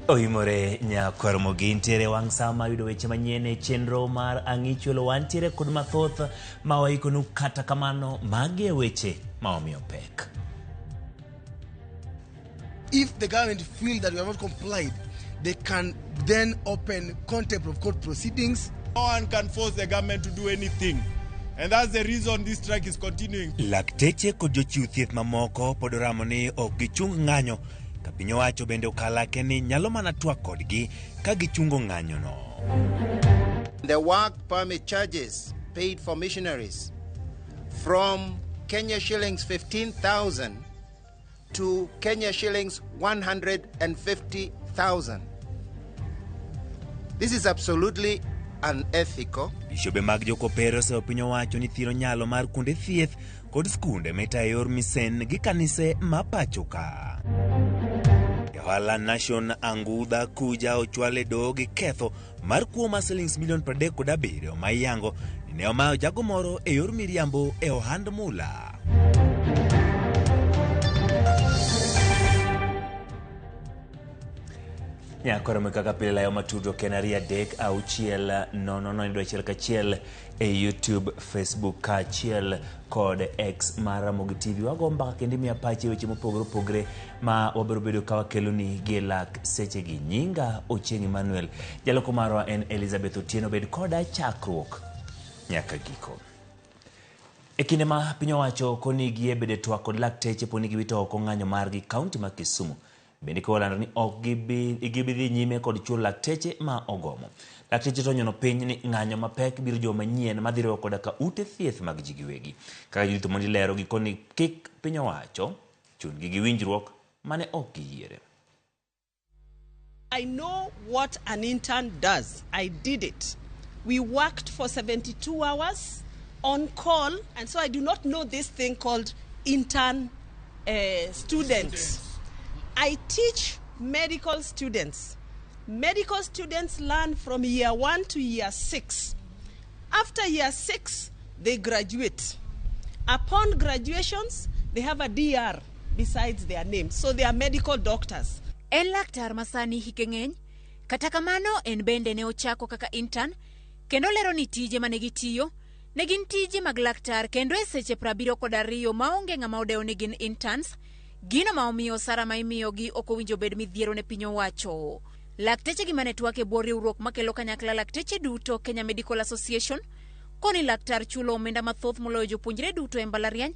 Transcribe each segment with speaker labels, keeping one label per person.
Speaker 1: Oimore nyakwar Mogi ntiere wang' sa ma yudo weche manyien e chenro mar Ang'ichwelo. Wantiere kod mathoth ma waikonu, kata kamano magi e weche ma omiyo pek.
Speaker 2: If the government feel that we have not complied, they can then open contempt of court proceedings.
Speaker 3: No one can force the government to do anything. And that's the reason this strike is continuing.
Speaker 1: Lakteche kod jochiw thieth mamoko pod oramo ni ok gichung ng'anyo ka piny owacho bende okalake ni nyalo mana twak kodgi ka gichungo ng'anyono.
Speaker 4: The work permit charges paid for missionaries from Kenya shillings 15,000 to Kenya shillings 150,000. This is absolutely unethical.
Speaker 1: Bishobe mag jokopere oseyo piny owacho ni thiro nyalo mar kuonde thieth kod skunde mitayo e yor misen gi kanise ma pacho ka. Ohala Nation Angudha Kuja ochwal e doho gi ketho mar kuo mar silings milion 37 ma iyango ni ne omayo jago moro e yor miriambo e ohand mula. Nyakoro kaka pile layo matudruok en 23600 1 1 e YouTube, Facebook kaachiel kod X mar Ramogi TV. Wago mbaka kendo imiya pachi e weche mopogore opogore ma wabiro bedo ka wakeloni gi lak sechegi. Nyinga Ochieng' Emmanuel, jaloko marwa en Elizabeth Otieno. Bed koda chakruok nyaka giko. E kinde ma piny owacho koni giyie bedo e twak kod lakteche poni giwito oko ng'anyo margi kaunti ma Kisumu. Bende kolando ni ok gibi dhi nyime kod chulo lakteche ma ogomo. Lakteche to onyono piny ni ng'anyo mapek biro joma manyien madhi riwo koda ka ute thieth mag ji giwegi. Kaka Judith Omondi lero gikoni kik piny owacho chun gi gi winjruok mane ok giyiere.
Speaker 5: I know what an intern does. I did it. We worked for 72 hours on call, and so I do not know this thing called intern student. I teach medical students. Medical students learn from year 1 to year 6. After year 6, they graduate. Upon graduations, they have a DR besides their name, so they are medical doctors.
Speaker 6: En laktar ma sani hike ng'eny, kata kamano en bende ne ochako kaka intern kendo lero ni tije mane gitiyo ne gin tije mag laktar kendo e seche 72 maonge ng'ama odewo ni gin interns, gino ma omiyo osara ma imiyogi ok owinjo bed midhiero ne piny owacho. Lakteche gi mane twak e bwo riwruok makelo kanyakla lakteche duto Kenya Medical Association koni laktar chulo omenda mathoth moloyo jopuonjre duto e mbalariany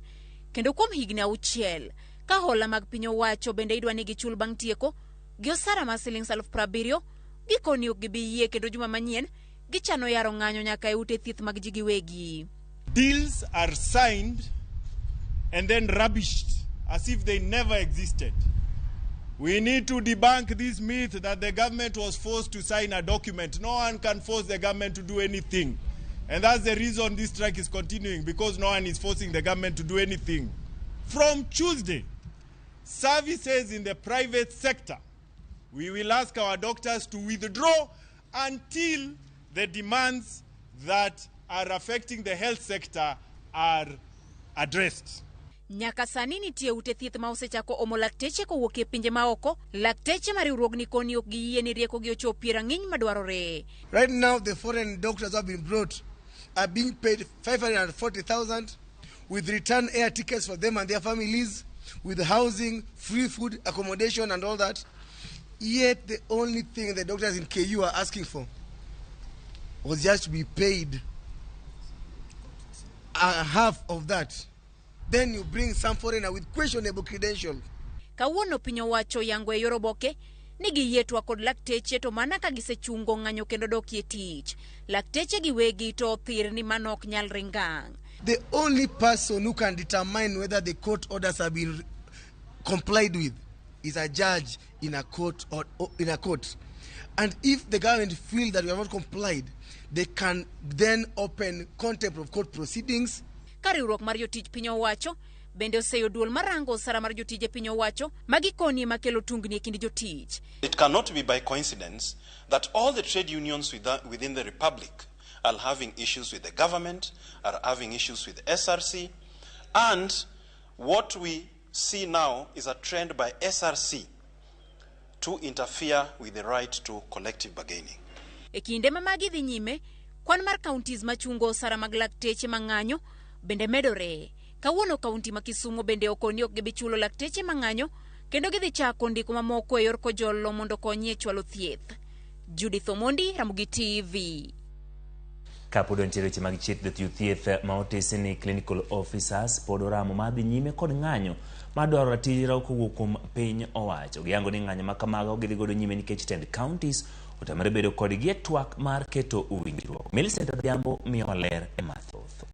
Speaker 6: kendo kuom higni 6 ka hola mag piny owacho bende idwa ni gichul bang' tieko gi osara mar silings 70,000 gikoni ok gibi yie kendo juma manyien gichano yaro ng'anyo nyaka e ute thieth mag ji giwegi.
Speaker 3: Deals are signed and then rubbished as if they never existed. We need to debunk this myth that the government was forced to sign a document. No one can force the government to do anything. And that's the reason this strike is continuing, because no one is forcing the government to do anything. From Tuesday, services in the private sector, we will ask our doctors to withdraw until the demands that are affecting the health sector are addressed.
Speaker 6: Nyaka sani nitie ute thieth ma osechako omo lakteche kowuok e pinje maoko. Lakteche ma riwruogni koni ok giyie ni riekogi ochopi e rang'iny madwarore.
Speaker 2: Right now, the foreign doctors who have been brought are being paid 540,000 with return air tickets for them and their families, with housing, free food, accommodation and all that. Yet the only thing the doctors in KU are asking for was just to be paid a half of that. Then you bring some foreigner with questionable credentials.
Speaker 6: Kawuono piny owacho yango e yor oboke ni giyie twak kod lakteche to mana ka gisechungo ng'anyo kendo dokie tich. Lakteche giwegi to othir ni mano ok nyalre ngang'.
Speaker 2: The only person who can determine whether the court orders have been complied with is a judge in a court or in a court. And if the government feel that we have not complied, they can then open contempt of court proceedings.
Speaker 6: Ka riwruok mar jotich piny owacho bende oseyo duol marango osara mar jotije piny owacho ma gikoni ema kelo tungni e kind jotich.
Speaker 7: It cannot be by coincidence that all the trade unions within the Republic are having issues with the government, are having issues with SRC, and what we see now is a trend by SRC to interfere with the right to collective bargaining.
Speaker 6: E kinde ma magi dhi nyime, kwan mar counties machungo osara mag lakteche mang'anyo bende medore. Kawuono kaunti ma Kisumu bende okoni ok gibi chulo lakteche mang'anyo kendo gidhi chako ndiko mamoko e yor kojolo mondo okonyi e chwalo thieth. Judith Omondi, Ramogi TV.
Speaker 1: Kapod wantiere weche mag chieth, jochiw thieth ma otisi ni clinical officers pod oramo mar dhi nyime kod ng'anyo mar dwaro ratiro kowuok kuom piny owacho. Giyango ni ng'anyo ma kamago gidhi godo nyime nikech tend counties otamore bedo kodgi e twak mar keto winjruok. Millicent Adhiambo miyowa ler e mathoth.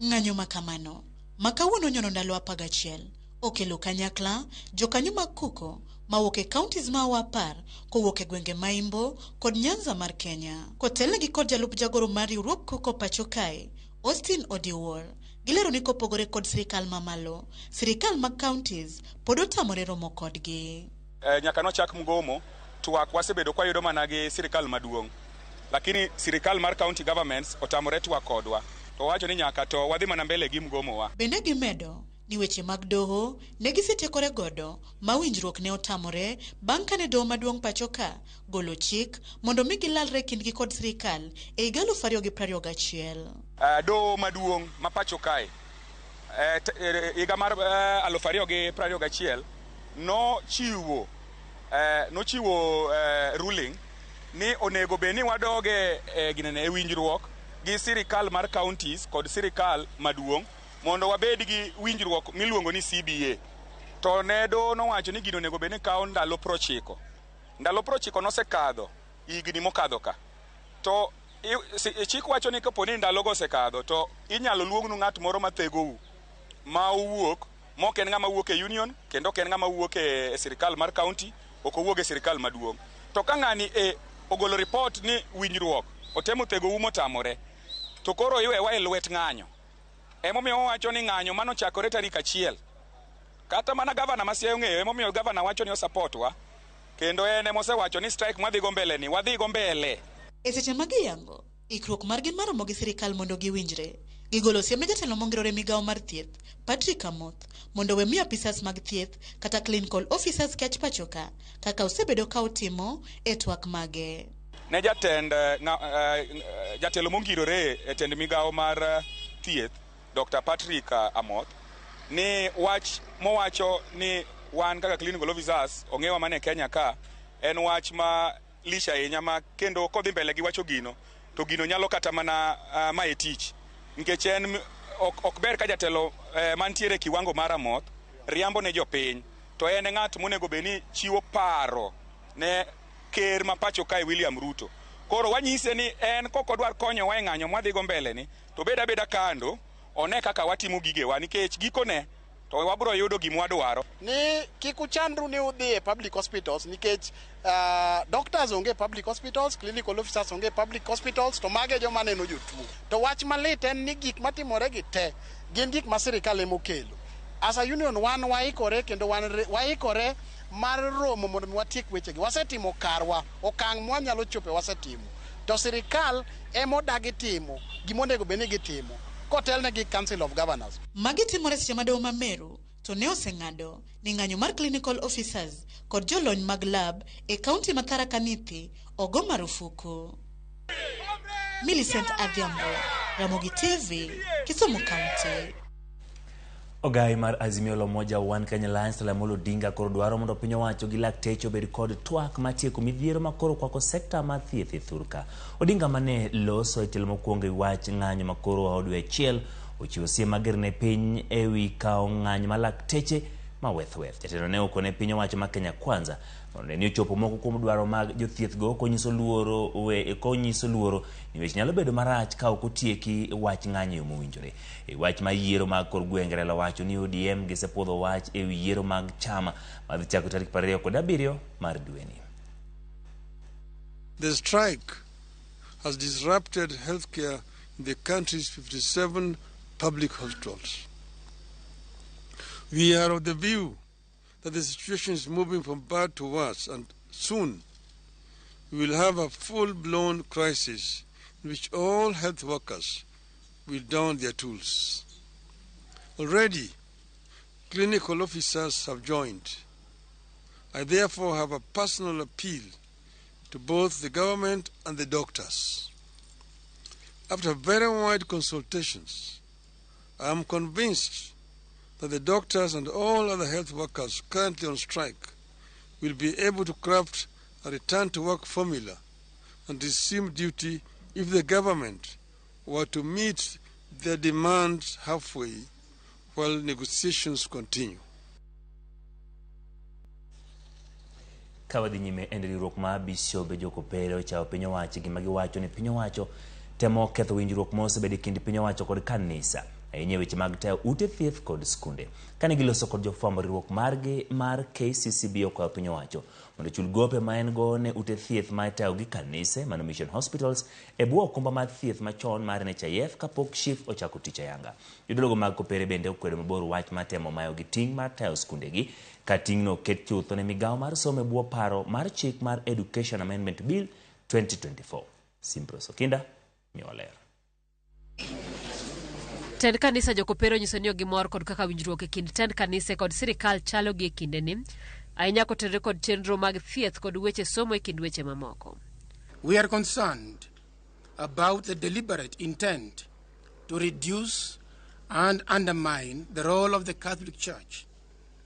Speaker 8: Ng'anyo ma kamano ma kawuono nyono ndalo 11 okelo kanyakla jokanyo mag KUCO mawuok e counties mawa 10 kowuok e gwenge ma Imbo kod Nyanza mar Kenya. Kotelnegi kod jalup jagoro mar riwruog KUCO pacho kae, Austin Odiwuor, gilero ni kopogore kod sirikal mamalo, sirikal mag counties pod otamore romo kodgi.
Speaker 9: Nyaka nochak mgomo, twak wasebedo kwayudo mana gi sirikal maduong', lakini sirikal mar county governments otamore twak kodwa, to wacho ni nyaka to wadhi mana mbele gi mgomo wa.
Speaker 8: Bende gimedo ni weche mag doho ne gisetiekore godo ma winjruok ne otamore bang' kane doho maduong' pacho ka golo chik mondo mi gilalre kindgi kod sirikal e higa 2021.
Speaker 9: Doho maduong' ma pacho kae higa mar 2021 nochiwo ruling ni onego bed ni wadoge ginene e winjruok gi sirikal mar counties kod sirikal maduong' mondo wabed gi winjruok miluongo ni CBA. To ne doho nowacho ni gino onego bed ni kawo ndalo 90. Ndalo 90 nosekadho higni mokadho ka. To chik wacho ni kapo ni ndalogo osekadho to inyalo luongnu ng'at moro mathegou ma owuok, mok en ng'ama wuok e union kendo ok en ng'ama wuok e sirikal mar county, ok owuok e sirikal maduong'. To ka ng'ani ogolo report ni winjruok otemo thegou motamore, to koro iwewa e lwet ng'anyo. Emomiyo owacho ni ng'anyo mano chakore tarik 1. Kata mana gavana ma Siaya ong'eyo, emomiyo gavana wacho ni osupport wa, kendo en emosewacho ni strike mwadhigo mbele ni wadhigo mbele.
Speaker 8: E seche ma giyango ikruok margi mar romo gi sirikal mondo giwinjre, gigolo siem ne jatelo mongirore migawo mar thieth Patrick Amoth mondo we miyo apisas mag thieth kata clinical officers kech pacho ka kaka osebedo ka otimo e twak mage.
Speaker 9: Ne jatelo mongirore e tend migawo mar thieth Dr. Patrick Amoth ni wach mowacho ni wan kaka clinical officers ong'ewa mana e Kenya ka en wach ma lich ahinya ma kendo kodhi mbele gi wacho gino to gino nyalo kata mana maye tich, nikech en ok ber ka jatelo mantiere kiwango mar Amoth riambo ne jopiny, to en e ng'at monego bed ni chiwo paro ne ker ma pacho kae William Ruto. Koro wanyise ni en kok odwar konyowa e ng'anyo mwadhigo mbele ni to bed abeda kando one kaka watimo gigewa, nikech gikone to wabro yudo gima wadwaro.
Speaker 10: Ni kik uchandru ni udhi e public hospitals nikech doctors onge public hospitals, clinical officers onge public hospitals, to mage joma neno jotuo. To wach malit en ni gik matimore gi te gin gik ma sirikal emokelo. As a union wan waikore kendo wan waikore mar romo mondo mi watiek wechegi. Wasetimo karwa, okang' mwanyalo chope wasetimo. To sirikal emodagi timo gimonego bed ni gitimo kotelne gi Council of Governors.
Speaker 8: Magi timore seche ma doho ma Meru to ne oseng'ado ni ng'anyo mar clinical officers kod jolony mag lab e kaunti ma Tharaka Nithi ogo marufuku. Millicent Adhiambo, Ramogi TV, Kisumu County.
Speaker 1: Ogai mar Azimio la Umoja One Kenya Alliance Raila Amolo Odinga koro dwaro mondo piny owacho gi lakteche obed kod twak matieko midhiero makoro kwako sekta mar thieth e thurka. Odinga mane loso e tielo mokwongo e wach ng'anyo makoro oa dwe achiel ochiwo siem mager ne piny ewi kawo ng'anyo mar lakteche ma weth weth. Jatelo ne okone piny owacho ma Kenya Kwanza mondo ne ni ochopo moko kuom dwaro mag jothieth go konyiso luoro ni weche nyalo bedo marach ka ok otieki wach ng'anyo e yo mowinjore. E wach mar yiero mag kor gwenge, Raila wacho ni ODM gisepuodho wach ewi yiero mag chama madhi chako tarik 27 mar dweni.
Speaker 11: The strike has disrupted healthcare in the country's 57 public hospitals. We are of the view that the situation is moving from bad to worse, and soon we will have a full-blown crisis in which all health workers will down their tools. Already, Clinical officers have joined. I therefore have a personal appeal to both the government and the doctors. After very wide consultations, I am convinced that the doctors and all other health workers currently on strike will be able to craft a return to work formula and resume duty if the government were to meet their demands halfway while negotiations continue.
Speaker 1: Ka wadhi nyime en riwruok mar Bishobe Jokopere ochawo piny owacho gima giwacho ni piny owacho temo ketho winjruok ma osebedo e kind piny owacho kod kanisa ahinya e weche mag tayo ute thieth kod skunde. Kane giloso kod jofwambo riwruok margi mar KCCB okwayo piny owacho mondo ochul gope ma en go ne ute thieth ma itayo gi kanise mano Mission Hospitals e bwo okumba mar thieth machon mar NHIF kapok SHIF ochako tich ayanga. Jodologo mag Kopere bende okwedo mabor wach mar temo mayogi ting' mar tayo skundegi ka ting'no oket chutho ne migawo mar somo e bwo paro mar chik mar Education Amendment Bill 2024. Simpros Okinda miyowa ler.
Speaker 12: Tend kanisa Jokopere onyiso ni ok gimor kod kaka winjruok e kind tend kanise kod sirikal chalo gi e kindeni, ahinya kotenore kod chenro mag thieth kod weche somo e kind weche mamoko.
Speaker 2: We are concerned about the deliberate intent to reduce and undermine the role of the Catholic Church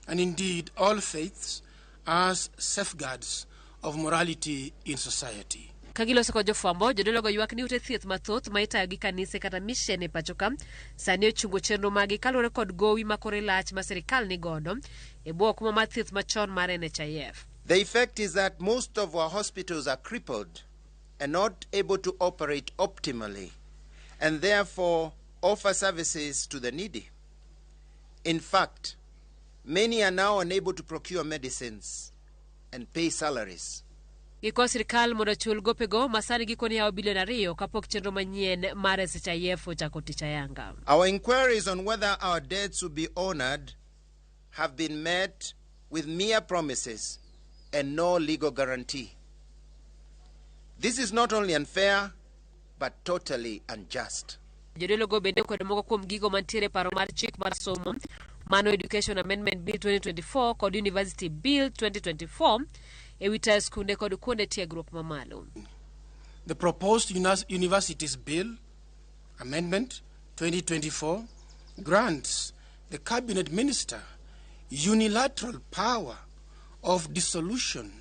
Speaker 2: and indeed all faiths as safeguards of morality in society.
Speaker 12: Ka giloso kod jofwambo, jodologo ywak ni ute thieth mathoth ma itayo gi kanise kata misen e pacho ka sani ochungo chenro maggi kaluwore kod gowi ma kore lach ma sirikal ni godo e bwo okumba mar thieth machon mar NHIF.
Speaker 4: The effect is that most of our hospitals are crippled and not able to operate optimally and therefore offer services to the needy. In fact, many are now unable to procure medicines and pay salaries.
Speaker 12: Gikwayo sirikal mondo ochul gopego ma sani gikone yawo bilion 2 kapok chenro manyien mar SHIF ochako tich ayanga.
Speaker 4: Our inquiries on whether our debts will be honored have been met with mere promises and no legal guarantee. This is not only unfair, but totally unjust.
Speaker 12: Jodologo bende okwedo moko kuom gigo mantiere e paro mar chik mar somo mano Education Amendment Bill 2024 kod University Bill 2024 e wi tayo skunde kod kuonde tiegruok mamalo.
Speaker 2: The proposed Universities Bill Amendment 2024 grants the Cabinet Minister unilateral power of dissolution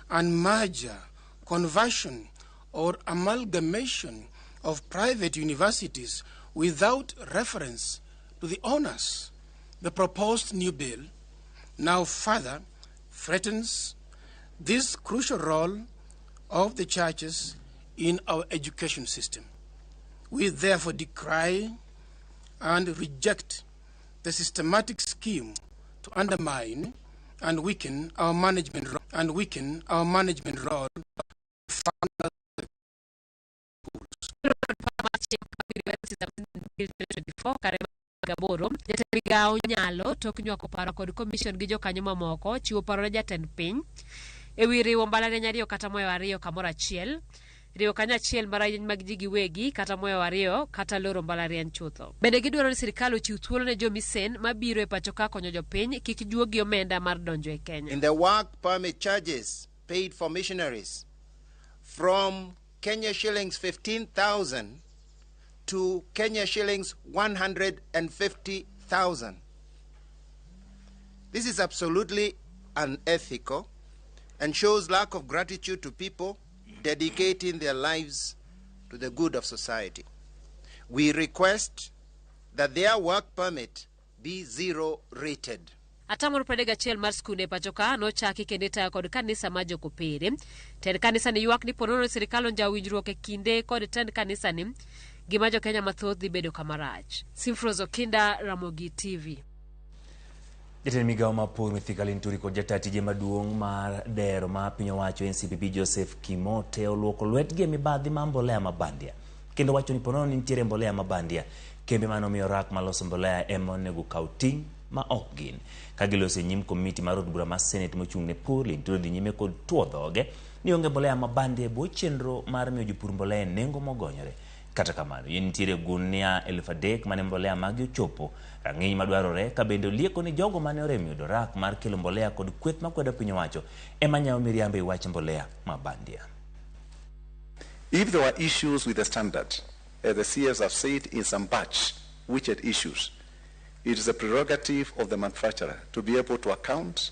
Speaker 2: and merger, conversion or amalgamation of private universities without reference to the owners. The proposed new bill now further threatens this crucial role of the churches in our education system. We therefore decry and reject the systematic scheme to undermine and weaken our management and weaken our management role.
Speaker 12: Kare gaboro jatend migawo nyalo tok nywako paro kod commission gi jokanyo mamoko chiwo paro ne jatend piny e wi riwo mbalariany 2 kata moyo 2 kamoro achiel, riwo kanyachiel mbalariany mag ji giwegi kata moyo 2 kata loro mbalariany chutho. Bende gidwaro ni sirikal ochiw thuolo ne jomisen mabiro e pacho ka konyo jopiny kik juogi omenda mar donjo e Kenya.
Speaker 4: In the work permit charges paid for missionaries from Kenya shillings 15,000 to Kenya shillings 150,000. This is absolutely unethical and shows lack of gratitude to people dedicating their lives to the good of society. We request that their work permit be zero rated.
Speaker 12: Atamalo 31 mar skunde e pacho ka nochaki kendo itayo kod kanisa mar Jokopere. Tend kanisa ni ywak ni ponono sirikal onjawo winjruok e kinde kod tend kanisa ni gima jo Kenya mathoth dhi bedo kama rach. Simfros Okinda, Ramogi TV.
Speaker 1: Jatend migawo mar pur Mithika Linturi kod jata tije maduong' mar dero ma piny owacho NCPB Joseph Kimote oluoko lwetgi e mibadhi mar mbolea ma bandia kendo wacho ni ponono ni nitiere mbolea ma bandia kembe mane omiyo rak maloso mbolea ema onego kaw ting' ma ok gin. Ka giloso e nyim komiti mar od bura mar Senate mochung' ne pur, Linturi dhi nyime kod tuo dhoge ni onge mbolea ma bandia e bwo chenro mar miyo jopur mbolea e nengo mogonyore. Kata kamano, yie nitiere gunia 3,000 mane mbolea magi ochopo rang'iny madwarore ka bende olieko ni jogo mane orem yudo rak mar kelo mbolea kod kweth makwedo piny owacho ema nyawo miriambo e wach mbolea ma bandia.
Speaker 13: If there were issues with the standard, as the CS have said in some batch which had issues, it is a prerogative of the manufacturer to be able to account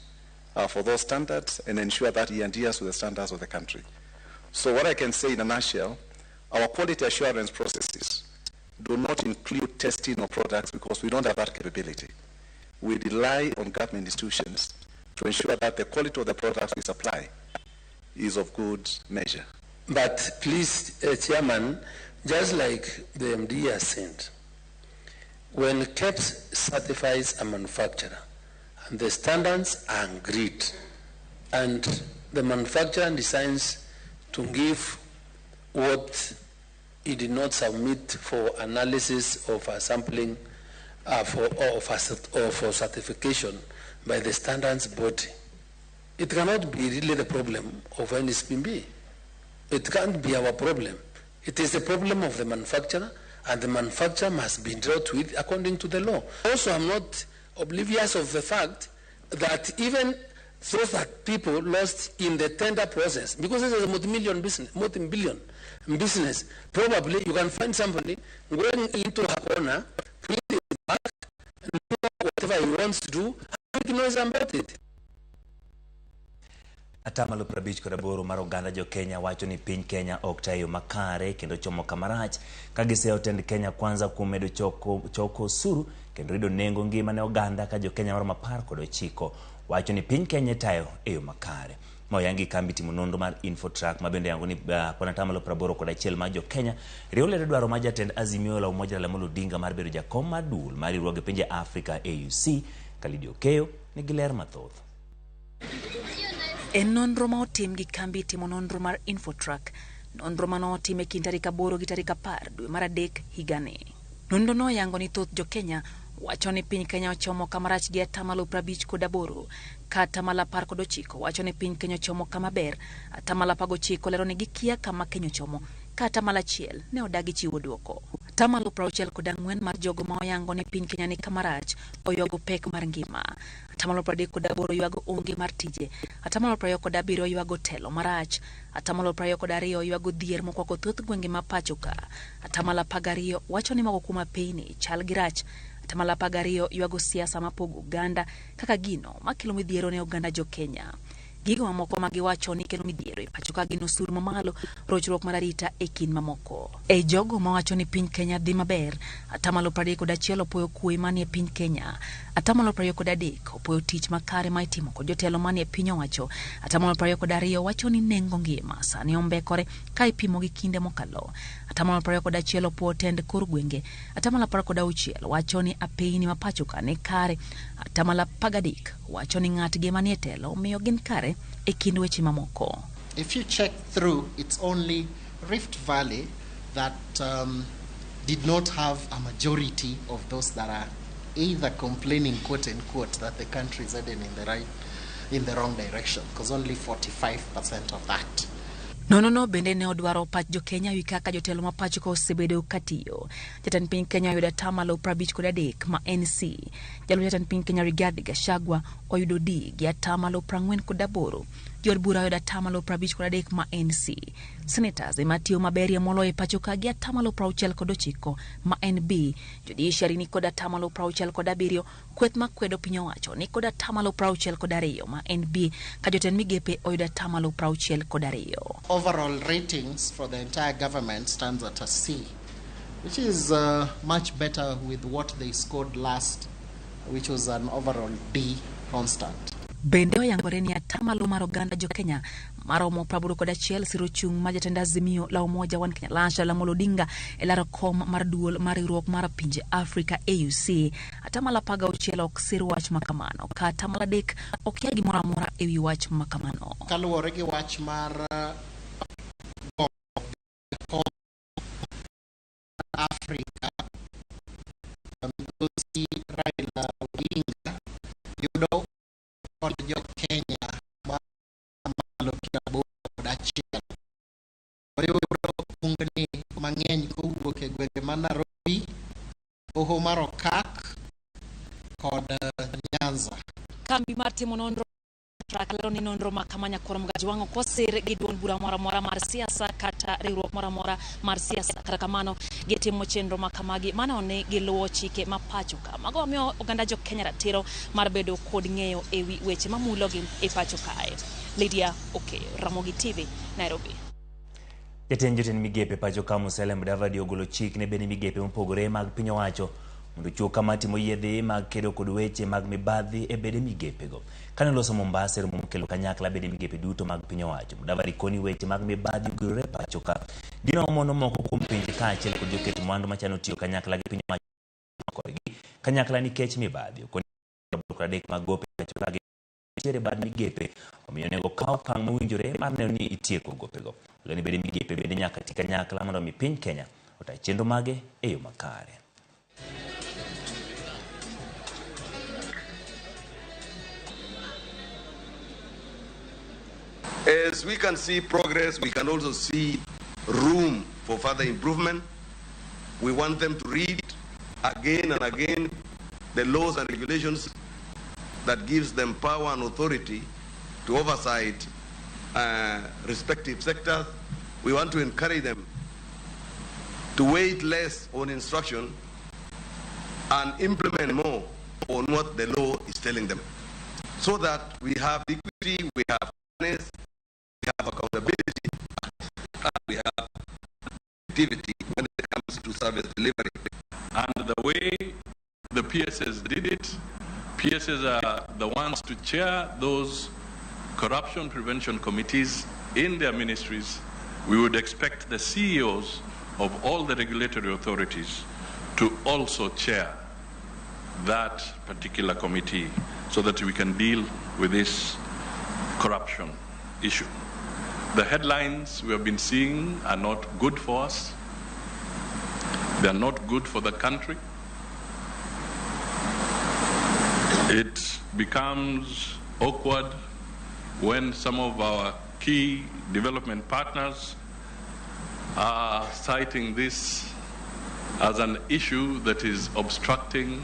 Speaker 13: for those standards and ensure that he adheres to the standards of the country. So what I can say in a nutshell, our quality assurance processes do not include testing of products because we don't have that capability. We rely on government institutions to ensure that the quality of the products we supply is of good measure.
Speaker 14: But please, Chairman, just like the MD has said, when KEBS certifies a manufacturer and the standards are agreed and the manufacturer decides to give what he did not submit for analysis of a sampling or for certification by the standards body, it cannot be really the problem of NSPB. It can't be our problem. It is the problem of the manufacturer, and the manufacturer must be dealt with according to the law. Also, I'm not oblivious of the fact that even those that people lost in the tender process, because this is a multi-million business, multi-billion business, probably you can find somebody going into a corner, put it back, and do whatever he wants to do, and make noise about it.
Speaker 1: Atamalo 58 mar oganda jo Kenya wacho ni piny Kenya ok ta e yo makare kendo chomo kama rach ka giseyo tend Kenya Kwanza kuom medo choko osuru kendo rido nengo ngima ne oganda ka jo Kenya maromo 19 wacho ni piny Kenya itayo e yo makare. Ma oyangi kambi timo nonro mar Infotrack ma bende yango ni kwan atamalo 81 mar jo Kenya riwo lwedo dwaro mar jatend Azimio la Umoja Raila Amolo Odinga mar bedo jakom mar duol mar riwruoge pinje Afrika AUC. Kalidi Okeyo nigi ler mathoth.
Speaker 15: En nonro ma otim gi kambi timo nonro mar Infotrack, nonro mane otim e kind tarik 8 gi tarik 10 dwe mar 3 higani. Nonro no oyango ni thoth jo Kenya wacho ni piny Kenya ochomo kama rach gi atamalo 58, ka atamalo 19 wacho ni piny Kenya ochomo kama ber, atamalo 19 lero ni gikia kama Kenya ochomo, ka atamalo 1 ne odagi chiwo dwoko. Atamalo 64 mar jogo ma oyango ni piny Kenya ni kama rach oywago pek mar ngima. Atamalo 38 ywago onge mar tije. Atamalo 27 ywago telo marach. Atamalo 22 ywago dhier mokwako thoth gwenge ma pacho ka. Atamalo 12 wacho ni moko kuom apeyni chal gi rach. Atamalo 12 ywago siasa mapogo oganda kaka gino makelo midhiero ne oganda jo Kenya. Gigo mamoko ma giwacho ni kelo midhiero e pacho ka gin osuru mamalo, rochruok mar arita e kind mamoko. E jogo mawacho ni piny Kenya dhi maber, atamalo 31 opoyo kwe manie piny Kenya, atamalo 23 opoyo tich makare ma itimo kod jotelo manie piny owacho, atamalo 22 wacho ni nengo ngima sani ombekore ka ipimo gi kinde mokalo, atamalo 21 opoyo tend kor gwenge, atamalo 16 wacho ni apeyni ma pacho ka ni kare, atamalo 13 wacho ni ng'atgi manie telo omiyo gin kare e kind weche mamoko.
Speaker 10: If you check through, it's only Rift Valley that did not have a majority of those that are either complaining, quote unquote, that the country is heading in the wrong direction, because only 45% of that.
Speaker 15: Nono bende ne odwaro pach jo Kenya wi kaka jotelo ma pacho ka osebedo katiyo. Jatend piny Kenya oyudo atamalo 53 ma NC. Jalup jatend piny Kenya Rigathi Gachagua oyudo D gi atamalo 48. Jood bura oyudo atamalo 53 ma NC. Senators ema tiyo maberie moloyo e pacho ka gi atamalo 69 ma NB. Judiciary ni kod atamalo 67. Kweth makwedo piny owacho ni kod atamalo 62 ma NB, ka jotend migepe oyudo atamalo 62.
Speaker 10: Overall ratings for the entire government stands at a C, which is much better with what they scored last, which was an overall D constant.
Speaker 15: Bende oyangore ni atamalo mar oganda jo Kenya maromo 81 siro chung' ma jatend Azimio la Umoja One Kenya Alliance Raila Amolo Odinga e laro kom mar duol mar riwruok mar pinje Afrika AUC. Atamalo 16 ok sir wach makamano, ka atamalo 3 ok kia gimoro amora ewi wach makamano.
Speaker 10: Kaluwore gi wach mar Afrika, migosi Raila Odinga yudo kod jo Kenya malo 81. Oyudo kungni mang'eny kowuok kod Nyanza.
Speaker 15: Kambi mar timo nonro lero ni nonro ma kama Nyakwar Mgajwang' ok osir gi duond bura moro amora mar siasa kata riwruok moro amora mar siasa. Kata kamano, gitimo chenro ma kamagi mano ni giluwo chike ma pacho ka. Mago miyo oganda jo Kenya ratiro mar bedo kod ng'eyo ewi weche mamulogi e pacho kae. Lydia Okeyo, Ramogi TV, Nairobi.
Speaker 1: Jatend jotend migepe pacho ka Musalia Mudavadi ogolo chik ne bende migepe mopogore mag piny owacho mondo ochiw kamati moyiedhi mag kedo kod weche mag mibadhi e bede migepego. Kane oloso Mombasa e romo mokelo kanyakla bede migepe duto mag piny owacho, Mudavadi koni weche mag mibadhi ogurore e pacho ka. Gino mono moko kuom pinje kaachiel kod joket mwandu machano tiyo kanyakla gi piny owacho kodgi kanyakla nikech mibadhi. Okoni 83 mag gope pacho ka nitiere bad migepe omiyo onego okaw okang' mowinjore mar neno ni itieko gopego. Olero ni bede migepe bende nyaka ti kanyakla mondo mi piny Kenya ota chenro mage e yo makare.
Speaker 16: As we can see progress, we can also see room for further improvement. We want them to read again and again the laws and regulations that gives them power and authority to oversight respective sectors. We want to encourage them to wait less on instruction and implement more on what the law is telling them, so that we have equity, we have fairness, we have accountability, and we have activity when it comes to service delivery.
Speaker 17: And the way the PSs did it, PSs are the ones to chair those corruption prevention committees in their ministries. We would expect the CEOs of all the regulatory authorities to also chair that particular committee so that we can deal with this corruption issue. The headlines we have been seeing are not good for us. They are not good for the country. It becomes awkward when some of our key development partners are citing this as an issue that is obstructing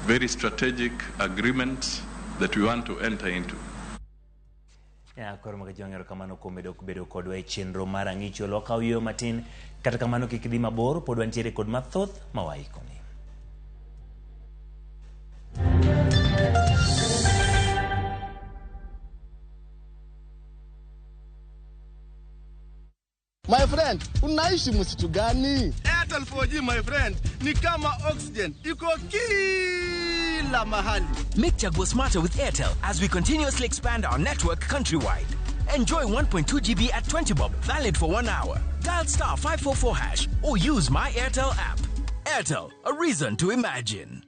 Speaker 17: very strategic agreements that we want to enter into.
Speaker 1: Koro Mgajwang' erokamano kuom bedo kodwa e chenro mar Ang'icho. Wakaw yueyo matin, kata kamano kik idhi mabor, pod wantiere kod mathoth ma waikoni.
Speaker 2: My friend, unaishi msitu gani? Airtel 4G my friend, ni kama oxygen, iko kila mahali.
Speaker 18: Make Chaguo smarter with Airtel as we continuously expand our network countrywide. Enjoy 1.2 GB at 20 bob, valid for 1 hour. Dial star 544 hash or use my Airtel app. Airtel, a reason to imagine.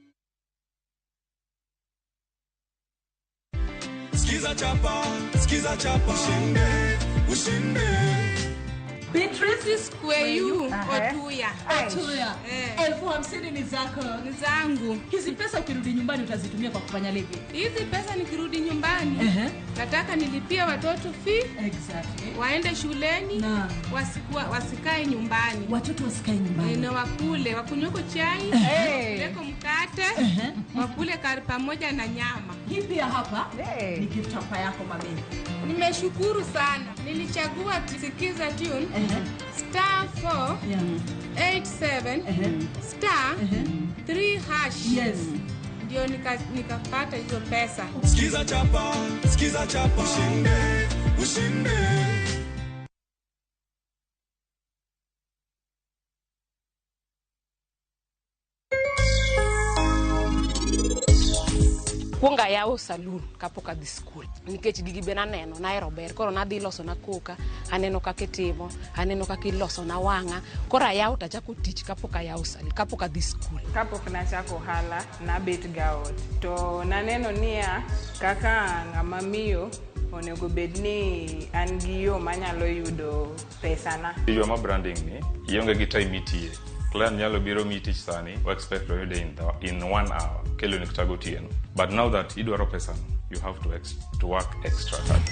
Speaker 19: Skiza chapa, skiza chapa, ushinde, ushinde.
Speaker 20: Beatrice Kweyu Otuya.
Speaker 21: Otuya. 50,000 ni zako.
Speaker 20: Ni zangu.
Speaker 21: Hizi pesa ukirudi nyumbani utazitumia kwa kufanya lipi?
Speaker 20: Hizi pesa nikirudi nyumbani nataka nilipie watoto fee.
Speaker 21: Exactly.
Speaker 20: Waende shuleni, wasikae nyumbani.
Speaker 21: Watoto wasikae nyumbani.
Speaker 20: Na wakule, wakunyweko chai, leko mkate, wakule kari pamoja na nyama.
Speaker 21: Hii pia hapa ni gift hapa yako mami.
Speaker 20: Nimeshukuru sana. Nilichagua Sikiza tune star 4 87 star 3 hash.
Speaker 21: Yes.
Speaker 20: Ndio nikapata hizo pesa.
Speaker 19: Sikiza chapa, sikiza chapa, ushinde, ushinde.
Speaker 22: Kuongo ayawo saloon kapok adhi skul nikech gigi be naneno nahero ber koro nadhi loso na koka aneno kaka itimo aneno kaka iloso na wang'a koro ayawo tachako tich kapok ayawo saloon kapok adhi skul.
Speaker 23: Kapok nachako ohala nabet ga ot to naneno niya kaka ng'ama miyo onego bed ni an gi yo manyalo yudo pesana.
Speaker 24: Tijwa ma branding ni ionge gi time mitiye. Client nyalo biro miyi tich sani, wa expect oyude in 1 hour, kelo ni kata gotieno. But now that idwaro pesano, you have to work extra hard.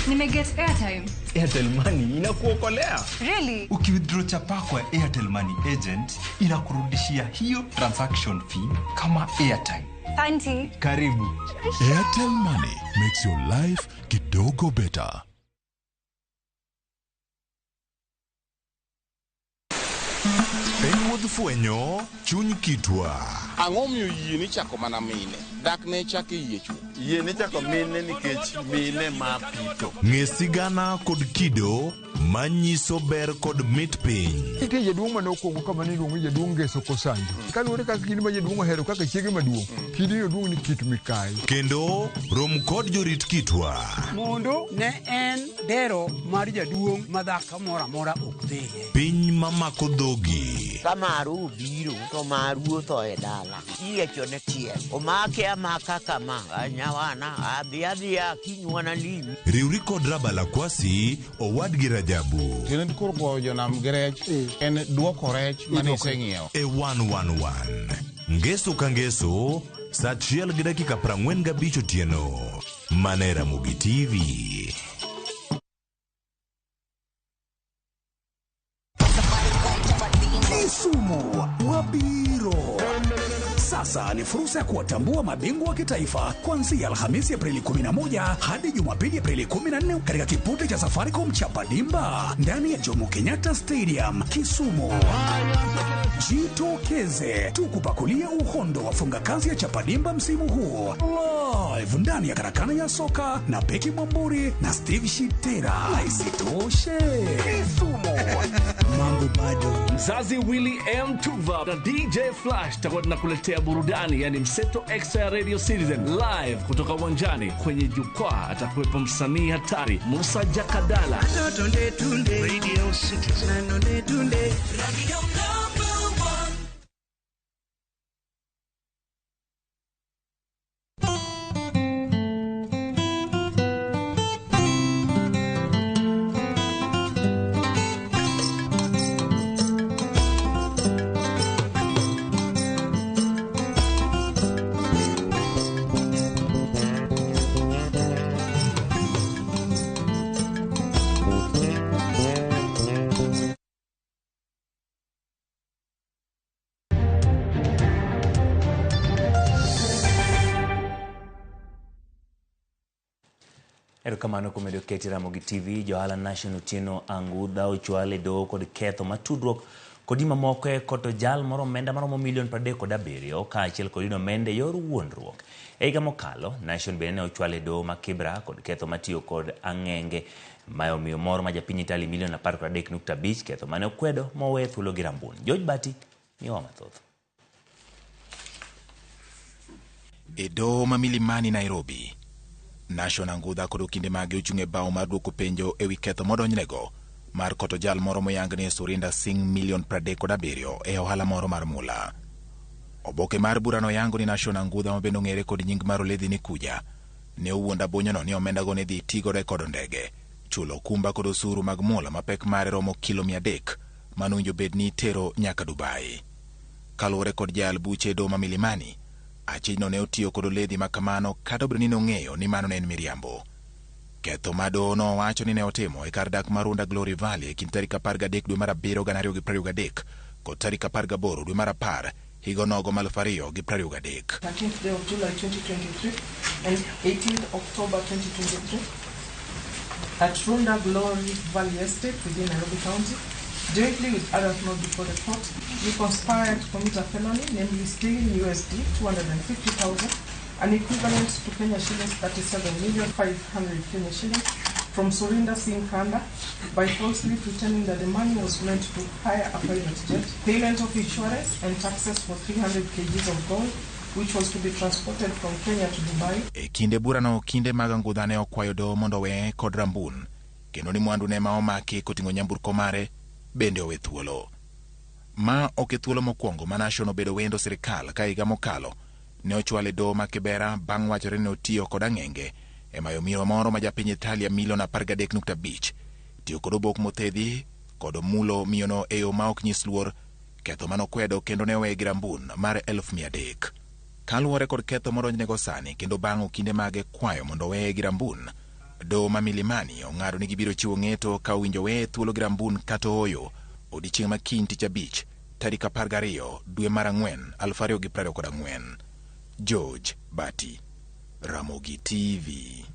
Speaker 3: Nimeget airtime.
Speaker 5: Airtel Money inakuokolea.
Speaker 3: Really?
Speaker 5: Ukiwithdraw chapa kwa Airtel Money agent inakurudishia hiyo transaction fee kama airtime.
Speaker 3: Auntie.
Speaker 5: Karibu.
Speaker 6: Airtel Money makes your life kidogo better. Piny fwenyo chuny kitwa.
Speaker 7: Ang'o miyo yie ni chako mana mine? Dak ne chako yie chwo.
Speaker 16: Yie ni chako mine nikech mine ma pito.
Speaker 6: Ng'e sigana kod kido manyiso ber kod mit piny.
Speaker 25: Nitie jaduong' mane okwongo kama ne iluongo ni jaduong' Ngeso Kosanjo. Kaluwore kaka kidi ma jaduong' ohero kaka chiege maduong', kidino duong' ni Kit Mikayi.
Speaker 6: Kendo rom kod jorit kitwa.
Speaker 26: Mondo ne en dero mar jaduong' ma dhako moro amora ok dhiye.
Speaker 6: Piny mamako dhogi.
Speaker 27: Ka maru obiro to maru otho e dala. Iyiecho ne tiel. Omake amaka kama. Nyawana adhi adhiya kinywana limi.
Speaker 6: Riwri kod Rabala Kwasi owadgi Rajabu.
Speaker 7: Tiende koro goyo jonam gi rech en duoko rech mane iseng'iewo.
Speaker 6: E 111. Ngeso ka ngeso, saa 1:45 otieno. Mana e Ramogi TV.
Speaker 28: Kisumu wabiro. Sasa ni fursa ya kuwatambua mabingwa wa kitaifa kuanzia Alhamisi Aprili 11 hadi Jumapili Aprili 14 katika kipute cha Safaricom cha Padimba ndani ya Jomo Kenyatta Stadium, Kisumu. Jitokeze tukupakulie uhondo wa funga kazi ya Chapadimba msimu huu live ndani ya karakana ya soka na Beki Mwamburi na Steve Shitera. Na isitoshe Kisumu, mambo bado.
Speaker 29: Mzazi Willy M Tuva na DJ Flash takuwa tunakuletea burudani, yani mseto extra ya Radio Citizen live kutoka uwanjani. Kwenye jukwaa atakuwepo msanii hatari Musa Jakadala.
Speaker 30: Radio Citizen. Radio number one.
Speaker 1: Erokamano kuom medo keti Ramogi TV. Johala Nation Otieno Angudha ochwal e doho kod ketho matudruok kod mamoko e koto jal moro omenda maromo milion 37 kaachiel kod yudo omenda e yor wuondruok. E higa mokalo, Nation bende ne ochwal e doho ma Kibra kod ketho matiyo kod ang'enge ma omiyo moro ma japiny Italy milion 13.5, ketho mane okwedo mowe thuolo gi Rambun. George Bati miyowa mathoth.
Speaker 31: E doho ma Milimani, Nairobi, Nation Angudha kod okinde mage ochung' e bao mar duoko penjo ewi ketho modonjnego mar koto jal moro moyang ni Surinder Singh milion 37 e ohala moro mar mula. Oboke mar burano yango ni Nation Angudha, mabende ong'ere kod nying mar Oledhi ni Kuja, ne owuondo abonyono ni omendago ne dhi tigodo e kodo ndege, chulo okumba kod osuru mag mula ma pek mare romo kilo 300 manowinjo bed ni itero nyaka Dubai. Kaluwore kod jayal buche e doho ma Milimani, achijno ne otiyo kod oledhi ma kamano kata obedo ni nong'eyo ni mano ne en miriambo. Ketho ma doho nowacho ni ne otimo e kar dak mar Runda Glory Valley e kind tarik 13 dwe mar 7 2023 kod tarik 18 dwe mar 10 higa onogo mar 2023.
Speaker 32: 13th day of July 2023 and 18th October 2023 at Runda Glory Valley Estate within Nairobi County, jointly with others not before the court, you conspired to commit a felony, namely stealing USD 250,000, an equivalent to Kenya shillings 37,500,000 Kenya shillings, from Surinder Singh Kanda by falsely pretending that the money was meant to hire a private jet, payment of insurance and taxes for 300 kgs of gold, which was to be transported from Kenya to Dubai.
Speaker 31: E kinde burano, okinde mag Angudha ne okwayo doho mondo oweye kod Rambun, kendo ni mwandu ne ma omaki koting'o nyamburko mare bende owe thuolo. Ma ok e thuolo mokwongo ma Nation obedo wendo sirikal, ka higa mokalo ne ochwale doho ma Kibera bang' wachore ni otiyo kod ang'enge e mayo miyo moro ma japiny Italia milion 13.5, tiyo kod obok mothedhi kod mulo miyono e yo ma ok nyis luor, ketho manokwedo kendo ne oweye gi Rambun mar 300,000. Kaluwore kod ketho modonjnego sani kendo bang' okinde mage kwayo mondo oweye gi Rambun, Doho ma Milimani ong'ado ni gibiro chiwo ng'eto ka owinjo weye thuolo gi Rambun kata ooyo odiechieng' ma kiny tich abich tarik 12 dwe mar 4 2024. George Bati, Ramogi TV.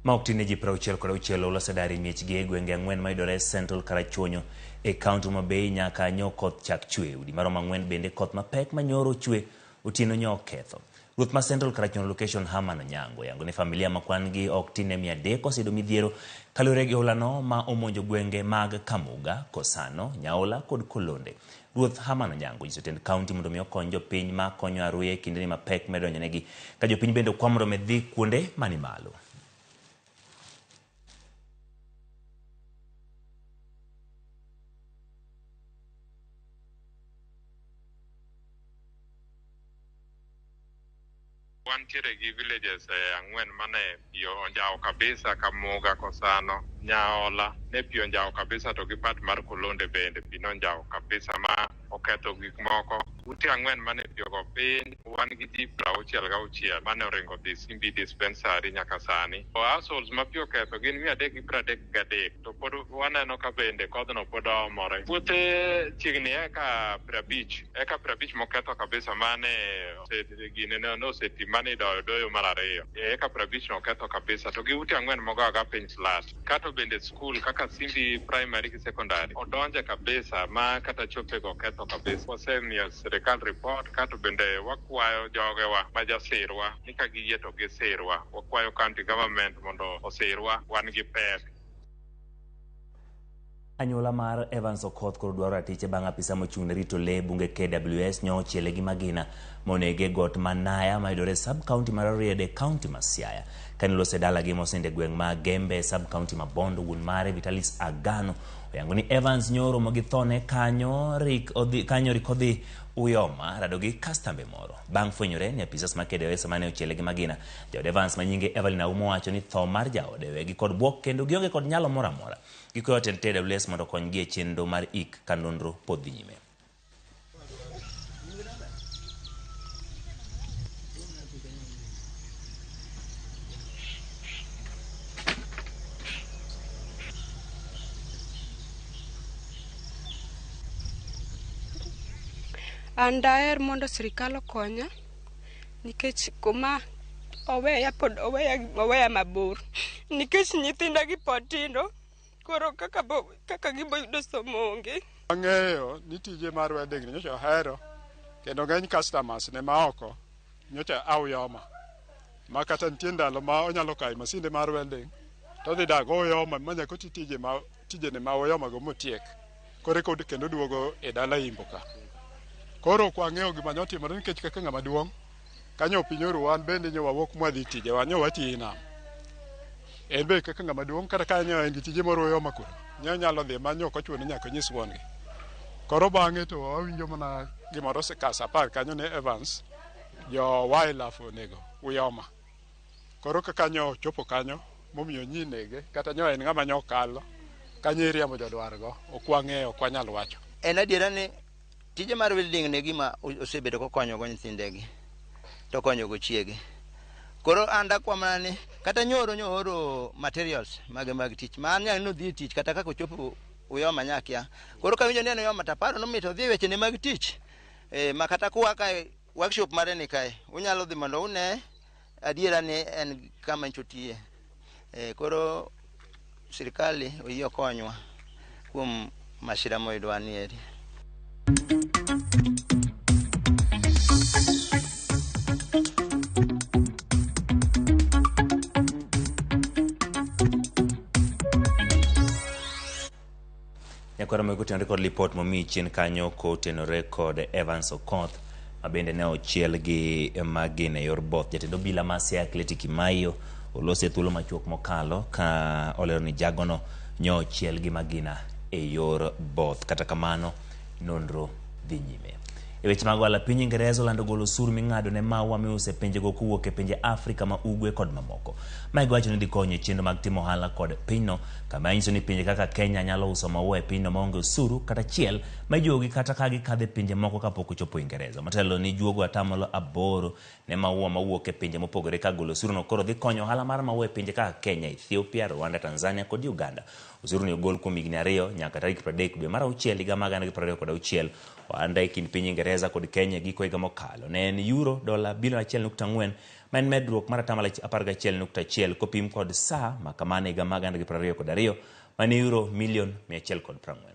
Speaker 1: Ma ok tin ne ji 66 osedar e miechgi e gwenge ang'wen mayudore Central Karachuonyo e kaunti Homa Bay nyaka nyo koth chak chwe. Udi maromo ang'wen bende koth mapek manyoro ochwe otieno nyo oketho. Ruoth ma Central Karachuonyo Location Herman Onyango oyango ni familia ma kwan gi ok tin ne 300 oseyudo midhiero kaluwore gi ohulano ma omonjo gwenge mag Kamuga, Kosano, Nyaola kod Kolonde. Ruoth Herman Onyango onyiso tend kaunti mondo mi okony jopiny ma konyo aruya e kindeni ma pek medo donjonegi ka jopiny bende okwa mondo omed dhi kuonde mani malo.
Speaker 24: Wantiere gi villages ang'wen mane pi onjawo kabisa, Kamuga, Kosano, Nyaola ne pi onjawo kabisa, to gi part mar Kolonde bende pi nonjawo kabisa ma oketho gik moko. Ute ang'wen mane pi ogo piny, wan gi ji 66 mane oringo dhi Simbi dispensary nyaka sani. To households ma pi oketho gin 333, to pod waneno ka bende kodhno pod oomore. Puothe chiegni eka 50, eka 50 moketho kabisa mane gine ne oseti mane idoyo doyo mar ariyo. Eka 50 no oketho kabisa, to gi ute ang'wen mogo aga piny flat. Kato bende skul kaka Simbi primary gi secondary odonje kabisa ma kata chopego oketho kabisa. Wasemiyo sirikal report, kato bende wakwayo jogewa ma jasirwa ni ka giyie to gisirwa. Wakwayo county government mondo osirwa, wan gi pek.
Speaker 1: Anyuola mar Evans Okoth koro dwaro ratiche bang' apisa mochung' ne rito lee bunge KWS nyo ochiele gi magina monege got Manaya mayudore sub county mar Rarieda e county ma Siaya. Kane olose dalagi mosinde gweng' ma Gembe e sub county ma Bondo, wuon mare Vitalis Agano oyango ni Evans nyo oromo gi thone kanyo rik odhi kanyo rik odhi Uyoma rado gi kastambe moro. Bang' fwenyore ni apisas mar KWS mane ochiele gi magina, jaod Evans ma nyinge Evelyn Aumo wacho ni tho mar jaode wegi kod bwok kendo gionge kod nyalo moro amora. Gikwayo tend KWS mondo okonygi e chenro mar ik ka nonro pod dhi nyime.
Speaker 20: An daher mondo sirikal okonya nikech kuma oweya pod oweya oweya mabor nikech nyithinda gi pod tindo koro kaka bo, kaka gibo yudo somo onge.
Speaker 2: Ang'eyo ni tije mar welding ni nyocha ohero kendo ng'eny customers ne maoko nyocha auyoma ma kata nitie ndalo ma onyalo kawo masinde mar welding to odhi dak oyoma ma nyaka oti tije ma tijene ma oyoma go motiek koro eka kendo oduogo e dala Imbo ka. Koro ok wang'eyo gima nyotimore nikech kaka ng'ama duong' kanyo piny oru wan bende nyo wawuok mwadhi tijewa nyo watiyo e nam. En be kaka ng'ama duong' kata ka nyo en gi tije moro oyoma kuro nyo nyalo dhi ma nyo ok ochuno ni nyaka onyis wuon gi. Koro bang'e to wawinjo mana gimoro ka sa apar kanyo ne Evans jo wildlife onego Uyoma. Koro kaka nyo ochopo kanyo momiyo nyi nege kata nyo en ng'ama nyo kalo kanyo iriembo jodwar go ok wang'eyo ok wanyal wacho.
Speaker 3: En adiera ni tije mar welding ne gima osebedo kokonyogo nyithindegi to okonyogo chiege. Koro an dakwa mana ni kata nyoro nyooro materials mage mag tich ma an nyalo nodhi e tich kata kaka ochopo Uyoma nyakia. Koro kawinjo ni en Uyoma taparo ni mit odhi e wechene mag tich ma kata kuwa kae workshop mare ni kae unyalo dhi mondo une adiera ni en kama ncho tiye. Koro sirikali oyie okonywa kuom masira moyudwa ni eri.
Speaker 1: Nyakwara Mogo otenore kod lipot momiyi chien kanyo kotenore kod Evans Okoth ma bende ne ochiel gi magina e yor both. Jatend obila ma Siaya Cleti Kimaiyo olose thuolo machuok mokalo ka olero ni jagono nyo ochiel gi magina e yor both. Kata kamano nonro dhi nyime. E weche mag ohala, piny Ingereza olando golo osuru ming'ado ne maua miuso e pinjego kowuok e pinje Afrika ma Ugwe kod mamoko. Mae giwacho ni dhi konyo e chenro mag timo ohala kod pinyno, kama inyiso ni pinje kaka Kenya nyalo uso maua e pinyno maonge osuru kata achiel ma ijuogogi kata ka gikadho e pinje moko kapok ochopo Uingereza. Motelo ni juogo 8% ne maua mawuok e pinje mopogore ka golo osuruno koro dhi konyo ohala mar maua e pinje kaka Kenya, Ethiopia, Rwanda, Tanzania kod Uganda. Osuru ni ogol kuom higni 2 nyaka tarik 30 dwe mar auchiel higa mar 2026. Ohanda e kind piny Ingereza kod Kenya e giko higa mokalo ne en euro dola bilion 1.4 ma en medruok mar 11.1% kopim kod saa ma kamano e higa mar 2022 ma ne euro milion 140.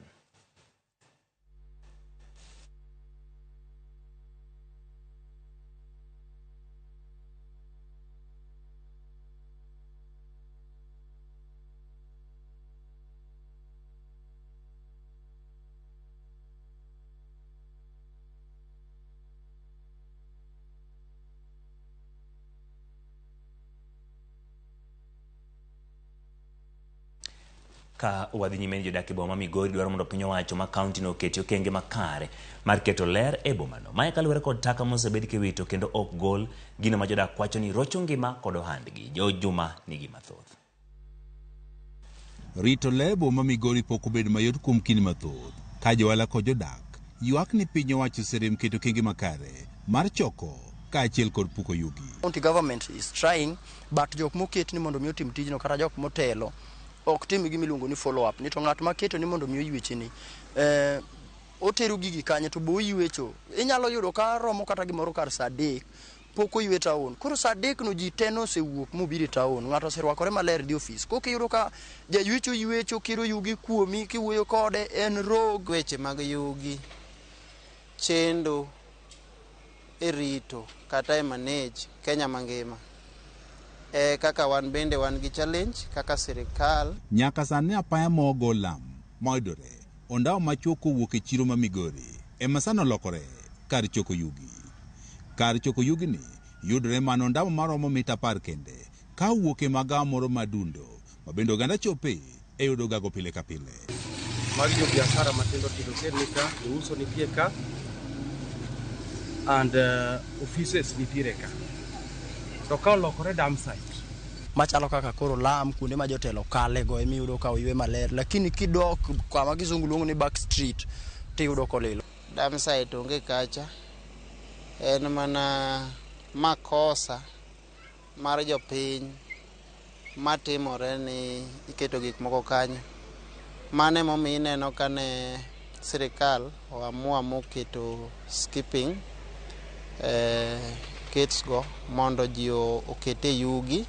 Speaker 1: Ka wadhi nyime ni jodak e boma ma Migori dwaro mondo piny owacho ma kaunti no oketi okenge makare mar keto ler e bomano. Mae kaluwore kod taka mosebed kiwito kendo ok gol gino ma jodak wacho ni rocho ngima kod ohandgi. George Juma nigi mathoth.
Speaker 4: Rito ler e boma ma Migori pok obedo mayot kuom kinde mathoth ka johala kod jodak ywak ni piny owacho oserem keto okenge makare mar choko kaachiel kod puko yugi.
Speaker 8: County government is trying, but jok moket ni mondo mi otim tijno kata jok motelo ok tim gima iluongo ni follow up ni to ng'at maketo ni mondo mi oyweche ni otero gigi kanye to bo oywecho. Inyalo yudo ka romo kata gimoro kar saa 3 pok oywe town. Koro saa 3 no ji te nosewuok mobiro e town, ng'ato oserwakore maler dhi ofis. Kok iyudo ka jaywecho ywecho kiro yugi kuomi kiwuoyo kode en rogue.
Speaker 9: Weche mag yugi chendo e rito kata e manage Kenya mangima. Kaka wan bende wan gi challenge kaka sirikal.
Speaker 4: Nyaka sani apaya mogo lam moyudore ondawo machuok kowuok e chiro ma Migori ema sani olokore kar choko yugi. Kar choko yugi ni yudore mana ondawo maromo mita 10 kende ka owuok e magawa moro madundo ma bende oganda chope e yudo gago pile ka pile.
Speaker 10: Magi jo biashara matindo tindo ni ka, jouso nitie ka and offices nitiere ka. To ka olokore dump site
Speaker 8: machalo kaka koro lam kuonde ma jotelo kale go emiyudo ka oywe maler, lakini kidok kama kizungu luongo ni back street tiyudo kolilo.
Speaker 9: Dump site onge kacha, en mana makosa mar jopiny matimore ni iketo gik moko kanyo. Mano emomiyo ineno kane sirikal oamua moketo skipping kits go mondo ji okete yugi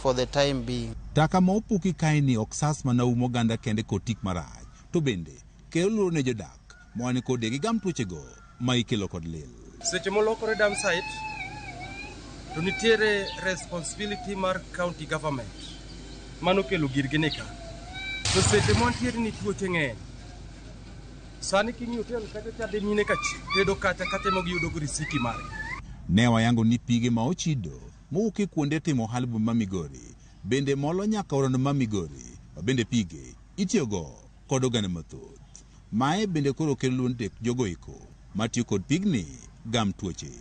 Speaker 9: for the time being.
Speaker 4: Taka ma opuki kaeni ok sas mana umo oganda kende kod tik marach, to bende kelo luoro ne jodak moa ni kod gigam tuochego ma ikelo kod lil.
Speaker 10: Seche molokore dump site to nitiere responsibility mar county government mano kelo girgi ni ka. To seche mantiere ni tuoche ng'eny. Sani king'iyo hotel kacha chade mine ka tedo kacha katemo giyudo go risiti mare.
Speaker 4: Ne wayango ni pige ma ochido mowuok e kuonde timo ohala ma Migori bende molo nyaka orondo ma Migori ma bende pige itiyogo kod oganda mathoth. Mae bende koro kelo luoro ne jogo eko matiyo kod pigni gam tuoche.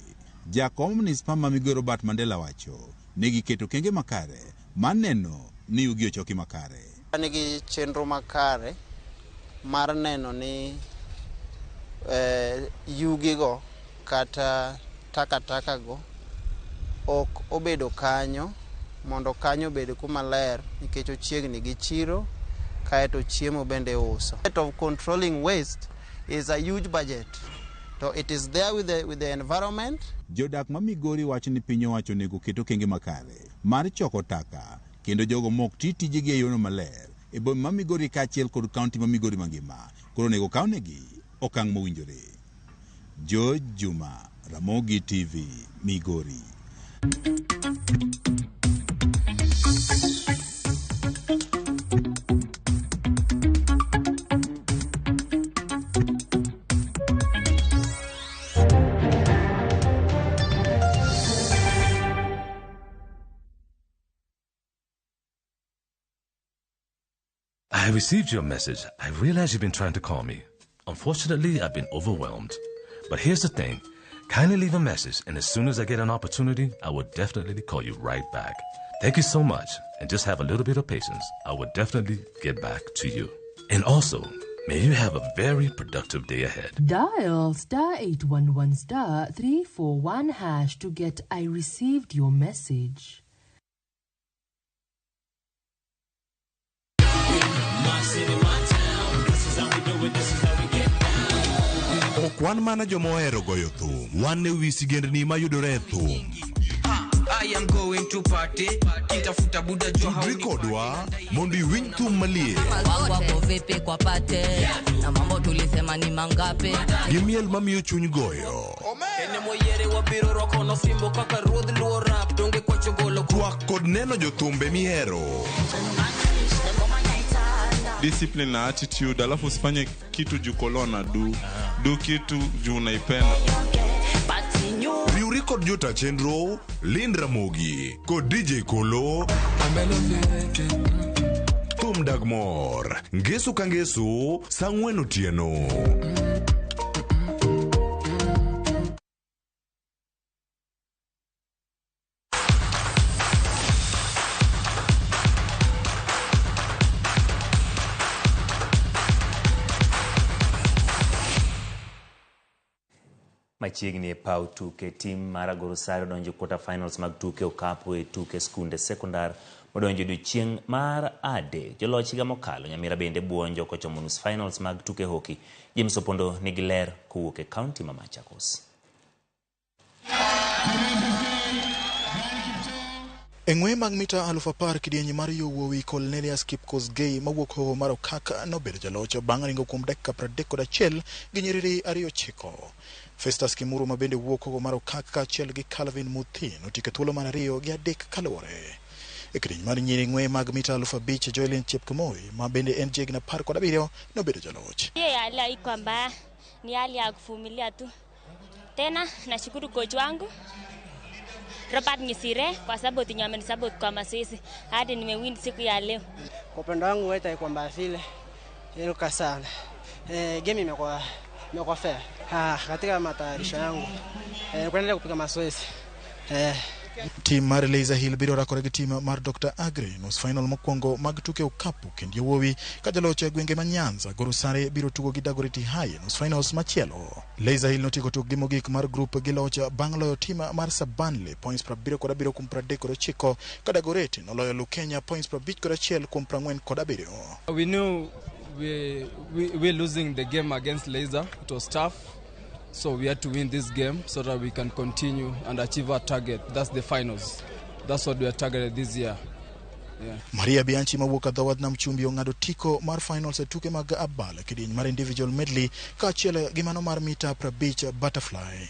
Speaker 4: Jakom manispa ma Migori Robert Mandela wacho ni giketo okenge makare mar neno ni yugi ochoki makare.
Speaker 9: Wan gi chenro makare mar neno ni yugigo kata takataka go ok obedo kanyo mondo kanyo obed kuma ler nikech ochiegni gi chiro kaeto chiemo bende uso. Of controlling waste is a huge budget. So it is there with the environment.
Speaker 4: Jodak ma Migori wacho ni piny owacho onego oket okenge makare mar choko taka kendo jogo mok ti tijegi e yorno maler e boma ma Migori kaachiel kod kaunti ma Migori mangima koro onego kawnegi okang' mowinjore. George Juma, Ramogi TV, Migori.
Speaker 11: I received your message. I realize you've been trying to call me. Unfortunately, I've been overwhelmed.
Speaker 5: But here's the thing. Kindly leave a message, and as soon as I get an opportunity, I will definitely call you right back. Thank you so much, and just have a little bit of patience. I will definitely get back to you. And also, may you have a very productive day ahead.
Speaker 11: Dial star 811 star 341 hash to get I received your message.
Speaker 6: Ok wan mana joma ohero goyo thum, wan e wi sigendni mayudore e thum.
Speaker 12: I am going to party. Kitafuta buda jua
Speaker 6: Tudri kodwa mondo iwinj thum maliet
Speaker 13: Wangu wako vipi kwa pate na mambo tulisema ni mangapi
Speaker 6: gi miel mamiyo chuny goyo.
Speaker 12: Ene moyiere wabiro rwako nosimbo kaka ruodh luo rap donge kwacho golo
Speaker 6: Twak kod neno jothumbe mihero.
Speaker 14: Discipline na attitude, alafu usifanye kitu juu kolona du du kitu juu unaipenda.
Speaker 6: Riwri kod jota chenro Lind Ramogi kod DJ Kolo. Thum dag mor ngeso ka ngeso saa ang'wen otieno.
Speaker 1: Machiegni e paw tuke, tim mar Agoro Sare odonjo e quarter finals mag tuke okapu e tuke skunde sekondar modonjo odiochieng' mar adek. Joloch higa mokalo Nyamira bende buonjo kochomo nus finals mag tuke hockey. James Opondo nigi ler kowuok e kaunti ma Machakos.
Speaker 15: E ng'we mag mita 10,000 kidieny mar yo wuowi Cornelius Kipkosgei mawuok Hoho mar Okak nobedo jaloch bang' ringo kuom dakika 31 gi nyiriri 29. Festus Kimuru ma bende wuok Hoho mar Okak kaachiel gi Calvin Muthi notieko thuolo mar 2 gi 3 kaluwore. E kidieny mar nyiri ng'we mag mita 5,000 Joelin Chepkemoi ma bende en jahigni 17 nobedo jaloch.
Speaker 17: Hiyo hali haikuwa mbaya, ni hali ya kuvumilia tu. Tena nashukuru coach wangu Robert Ngisire kwa sababu tinyo amenisupport kwa mazoezi hadi nimewin siku ya leo.
Speaker 18: Kwa upande wangu weta haikuwa mbaya vile, iluka sana. Game imekuwa fair. Katika matayarisho yangu kuendelea kupiga mazoezi.
Speaker 15: Tim mar Laser Hill biro rakore gi tim mar Dr. Agri nus final mokwongo mag tuke okapu kendo yawuowi ka jaloch e gwenge ma Nyanza Goro Sare biro tugo gi Dagoretti High nus finals machielo. Laser Hill notieko tukgi mogik mar grup gi loch bang' loyo tim mar Sabanle points 77 kuom 39 ka Dagoretti noloyo Lukenya points 51 kuom 47.
Speaker 19: We knew we're losing the game against Laser. It was tough. So we had to win this game so that we can continue and achieve our target. That's the finals. That's what we are targeted this year. Yeah.
Speaker 15: Maria Bianchi mawuok e dhowadh Nam Chumbi ong'ado tiko mar finals e tuke mag abal kidieny mar individual medley kaachiel gi mano mar mita 50 butterfly.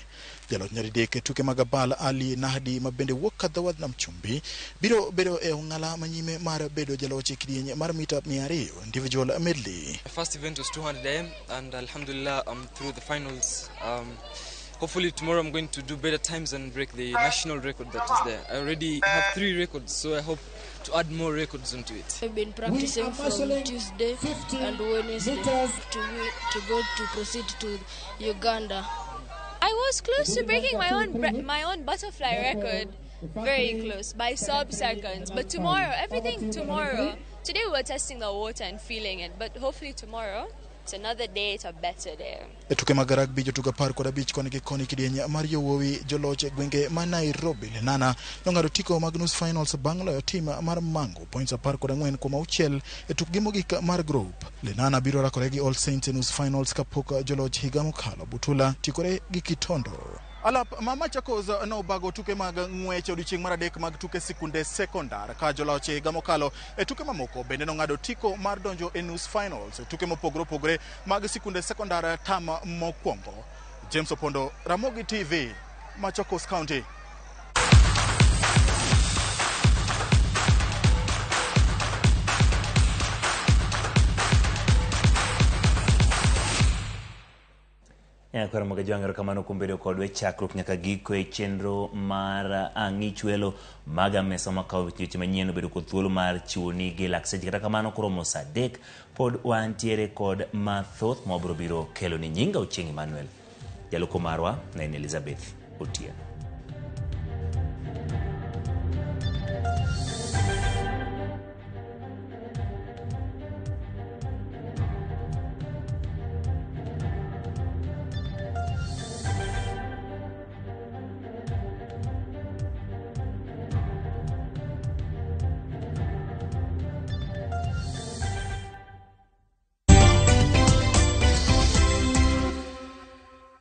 Speaker 15: Jaloch nyadidek e tuke mag abal Ali Nahdi ma bende wuok e dhowadh Nam Chumbi biro bedo e ong'ala manyime mar bedo jaloch e kidieny mar mita 200 individual medley.
Speaker 21: The first event was 200 AM and alhamdulillah I'm through the finals. Hopefully tomorrow I'm going to do better times and break the national record that is there. I already have 3 records, so I hope to add more records onto it.
Speaker 22: I've been practicing from Tuesday and Wednesday to go to proceed to Uganda.
Speaker 23: I was close to breaking my own butterfly record, very close by sub seconds. But tomorrow, everything tomorrow. Today we were testing the water and feeling it, but hopefully tomorrow it's another day, it's a better day.
Speaker 15: E tuke mag rugby jotugo 15 koni gi koni kidieny mar yowuowi joloch e gwenge ma Nairobi Lenana nong'ado tiko mag nus finals bang' loyo tim mar Mango points 14 kuom 6 e tukgi mogik mar group. Lenana biro rakore gi All Saints e nus finals kapok joloch higa mokalo Butula tikore gi Kitondo. Alap ma Machakos nobago tuke mag ng'wech odiochieng' mar adek mag tuke sikunde sekondar ka joloch higa mokalo e tuke mamoko bende nong'ado tiko mar donjo e nus finals e tuke mopogore opogore mag sikunde sekondar tam mokwongo. James Opondo, Ramogi TV, Machakos County.
Speaker 1: Nyakwar Ramogi Ajwang', erokamano kuom bedo kodwa e chakruok nyaka giko e chenro mar Ang'ich Welo mag Amesa makawo weche manyien obedo kod thuolo mar chiwoni gi lak seche. Kata kamano koromo saa 3 pod wantiere kod mathoth ma wabiro biro keloni. Nyinga Ochieng' Emmanuel. Jaloko marwa ne en Elizabeth Otieno.